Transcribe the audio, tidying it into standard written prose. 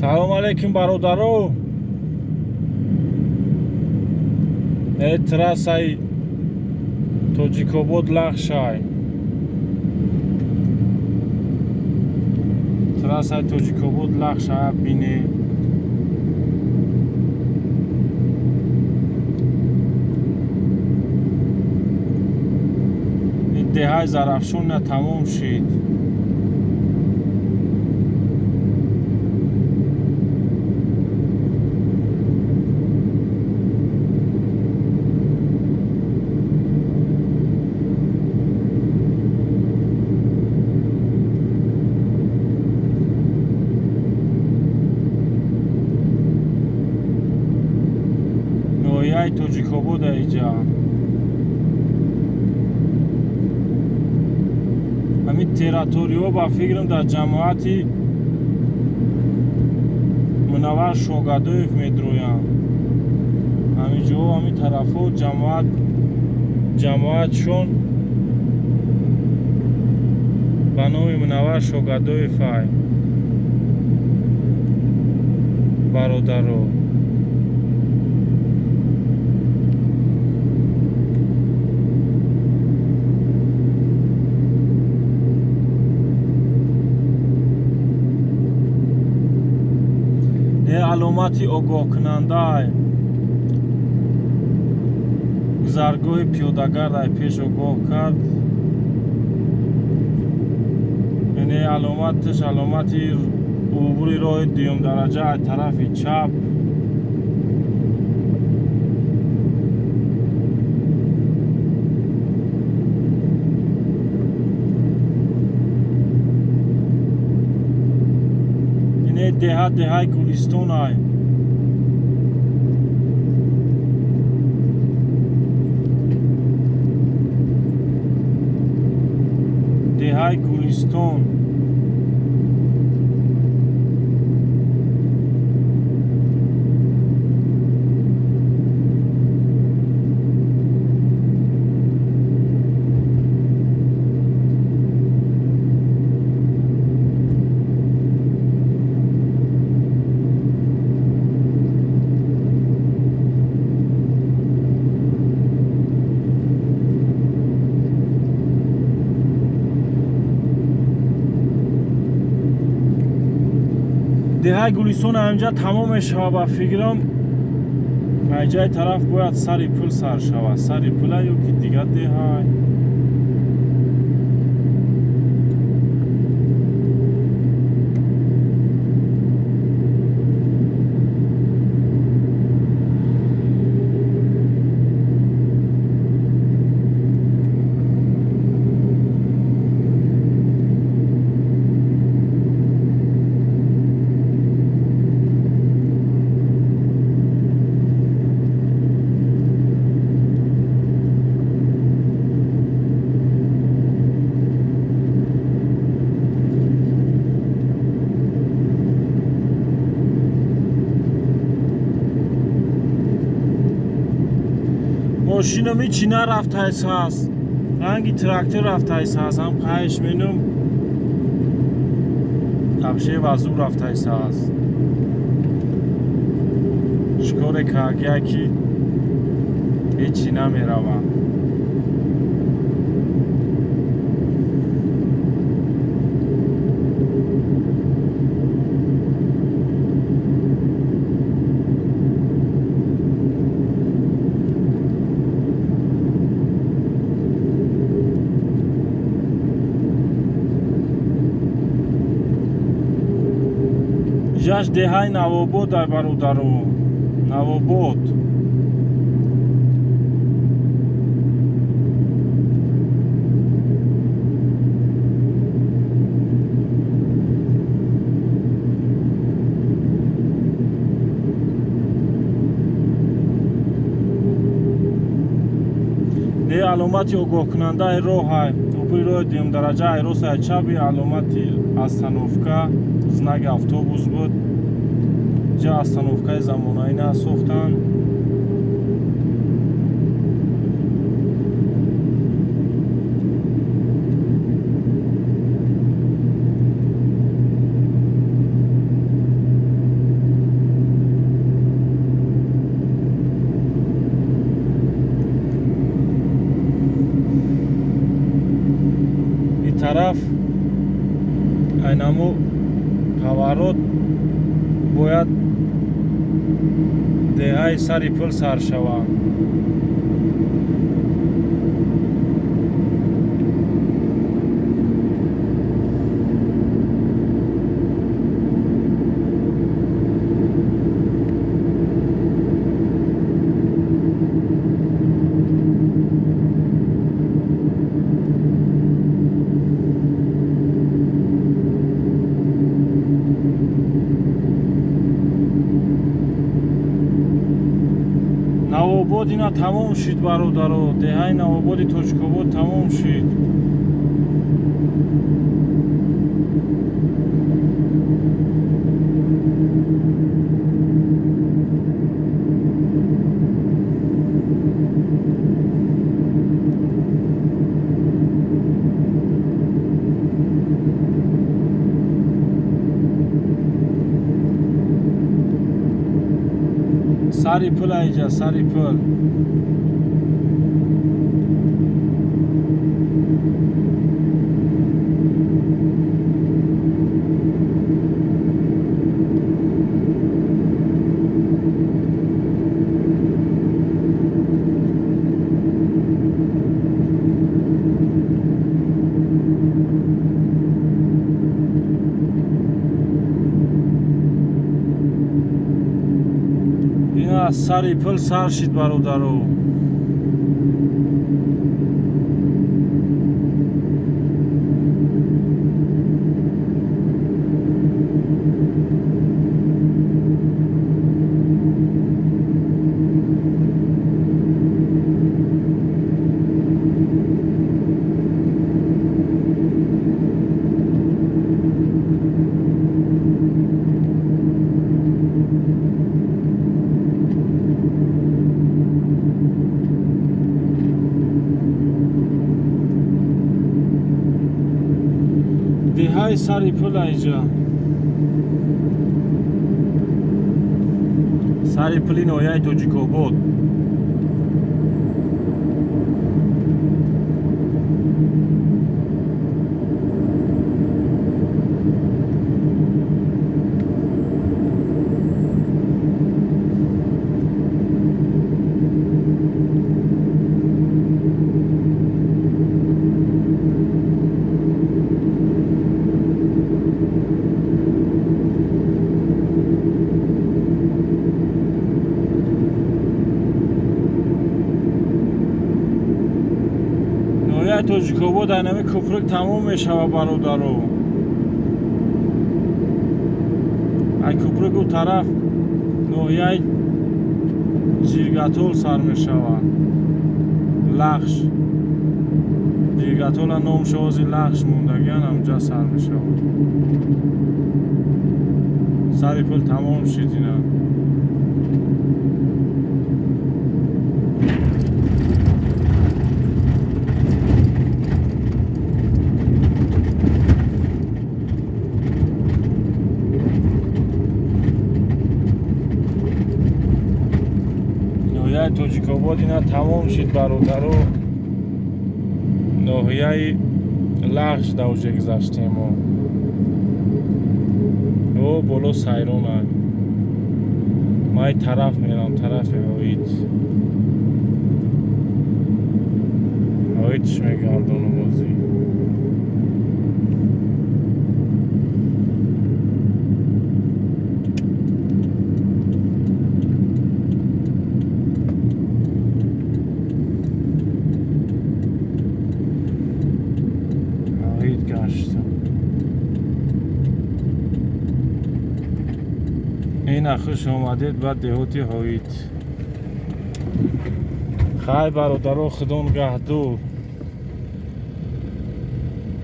Салом алейкум, бародаро. Трассаи Тоҷикобод Лахшай. Трассаи Тоҷикобод Лахшай бине. Деҳаи Зарафшон на тамом шид. Ноҳияи Тоҷикобод аиҷа. Ҳамин территорияҳо ба фикрам дар ҷамоати Мунаввар Шогадоев медроянд. Ҳамин ҷоҳо, ҳамин тарафҳо ҷамоатшон ба номи Мунаввар Шогадоев ай. Бародаро. Аломати огоҳкунандай. Гузаргоҳи пиёдагард ай пеш огоҳ кард. Яъне аломаташ аломати убури роҳи дуюмдараҷа ай тарафи чап. Деҳа деҳаи Гулистон ай. Деҳаи Гулистон. Деҳаи Гулистон ҳаминҷа тамом мешавад ба фикрам. Айҷаи тараф бояд сари пул сар шавад. Сари пула ё ки дигар деҳай. Мошинам ҳичи нарафтайс ҳаст. Ранги трактор рафтайс ҳаст. Ҳам қайш менум. Табше вазур рафтайс ҳаст. Шикоре кагия ки ҳичи намерава. Ҷаш деҳаи Навобод ай бародаро. Навобод. Не аломати огоҳкунандаи роҳ ай. Убури роҳи дуюмдараҷа ай рост ай чаби аломати остановка. Знак автобус буд. Ҷа остановкаи замонаӣ насохтанд. Поворот бояд деҳаи Сари Пул сар шавад. Навобод ина тамом шид, бародаро. Деҳаи Навободи Тоҷикобод тамом шид. Сари Пул айҷа, Сари Пул. Аз Сари Пул сар шид, бародаро. Деҳаи Сари Пул айҷа. Сари Пули ноҳияи Тоҷикобод. Ноҳияи Тоҷикобод айнами кӯприк тамом мешавад, бародаро. Ай кӯприк ӯ тараф ноҳияи Ҷиргатол сар мешавад. Лахш. Ҷиргатола номш ози Лахш мондагиан, ҳамҷа сар мешавад. Сари Пул тамом шид ина. Ноҳияи Тоҷикобод ина тамом шид, бародаро. Ноҳияи Лахш давже гузаштем. О боло Сайрона. Ман тараф мерам, тарафи Ҳоид. Ҳоидш мегардонам озӣ. Ҳоид гаштам. Ина хуш омадед ба деҳоти Ҳоид. Хай, бародаро, худо нигаҳдор.